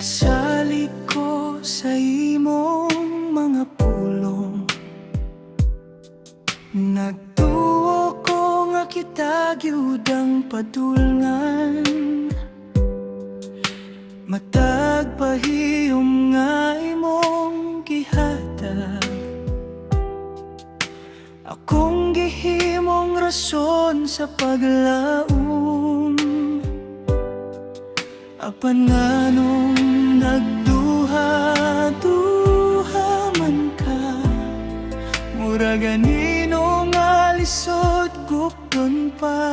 Nagsalig ko sa imong mga pulong. Nagtuo ko nga kita gyud ang padulngan. Matag pahiyom nga imong gihatag, akong gihimong rason sa paglaom. Apan nganong nagduha-duha man ka? Mura ganino nga lisod gukdon pa.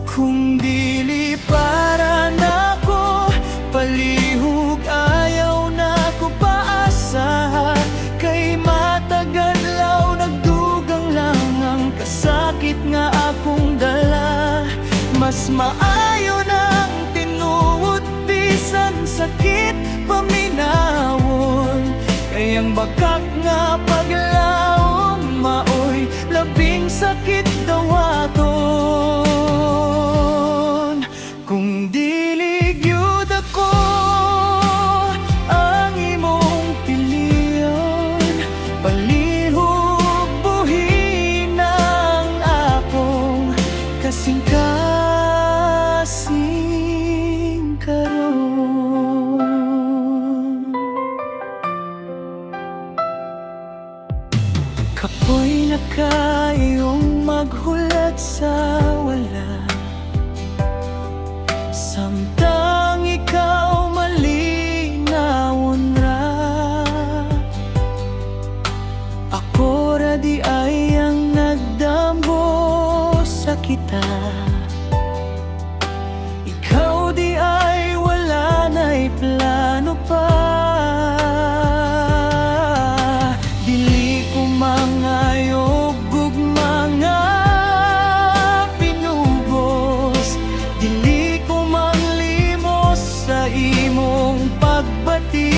Kung dili para nako, palihog ayaw nako paasa. Kay matag adlaw nagdugang lang ang kasakit nga akong dala. Mas maayo nang tinuod, bisan sakit paminawon, kay ang bakak nga paglaom maoy labing sakit dawaton. Kung dili gyud ako ang imong pilion, palihog buhi ng akong kasing-kasing karon. Kapoy na kayong maghulat sa wala, samtang ikaw malinawon ra. Ako ra diay ang nagdamgo sa kita. Ikaw diay wala na'y plano pa. Dili ko mangayo og mga pinugos. Dili ko manglimos sa imong pagbati.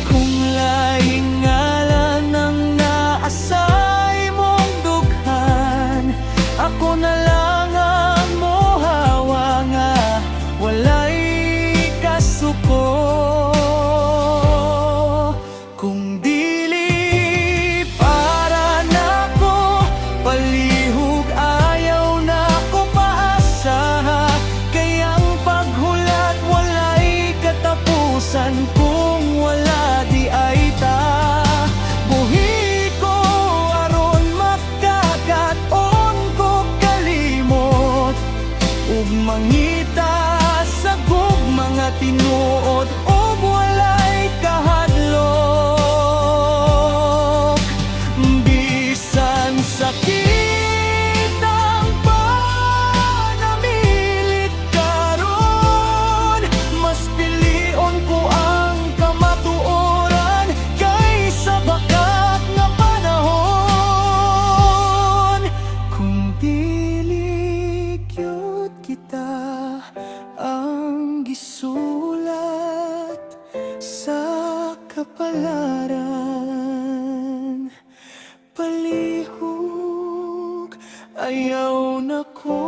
Kung laing ngalan ang naa sa imong dughan, ako na lang ang mohawa nga walay kasuko. Kung dili para nako, palihog ayaw nako paasa. Kay ang paghulat walay katapusan kung wala diay ta. Buhi ko aron makakaton ko kalimot ug mangita sa gugma nga tinuod ug walay kahadlok. Bisan sakit ang panamilit karon, mas pilion ko ang kamatuoran kaysa bakak nga panahon. Kung dili gyud kita ang gisulat sa kapalaran, palihog ayaw nako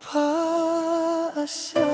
paasa.